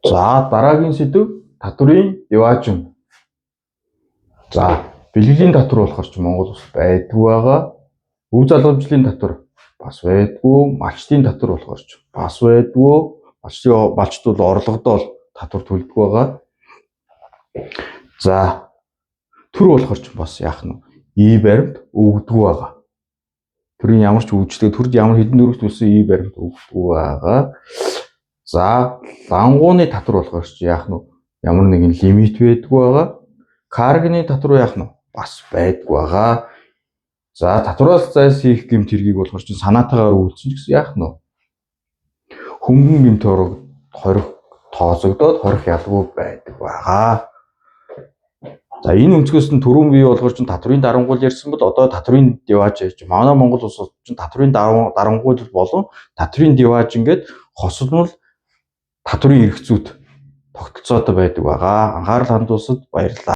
За, дараагийн сэдэв татврын диваажин. За, бэлгэлийн татвар болохоор ч Монгол улс байдгүй байгаа. Өв залгамжлалын татвар бас байдгүй. Малчдын татвар болохоор ч бас байдгүй. Малчд бол орлогодоо бол татвар төлдөг байгаа. За, төр болохоор ч бас яах нь ий баримт өгдөггүй байгаа. Төрийн ямар ч үйлчлэг төрд ямар хэдэн төгрөг төлсөн ий баримт өгдөггүй байгаа. За, лангууны татвар болохоор ч яах нь ямар нэгэн лимит байдгүй байгаа. Каргины татвар яах нь бас байдгүй байгаа. За, татвараас зайлс хийх гэмт хэргийг болохоор чинь санаатайгаар үйлдсэн ч гэсэн яах нь хөнгөн гэмт хорих тооцогдоод хорих ялгүй байдаг байгаа. За, энэ өнцгөөс нь түрүүн би болохоор чинь татврын дарангуул ярьсан бол одоо татврын дивааж ярьж, манай Монгол улс чинь татврын дарангуул болон татврын дивааж ингээд хосолмол татврын эрх зүйт тогтолцоотой байдаг байгаа. Анхаарал хандуулсад баярлалаа.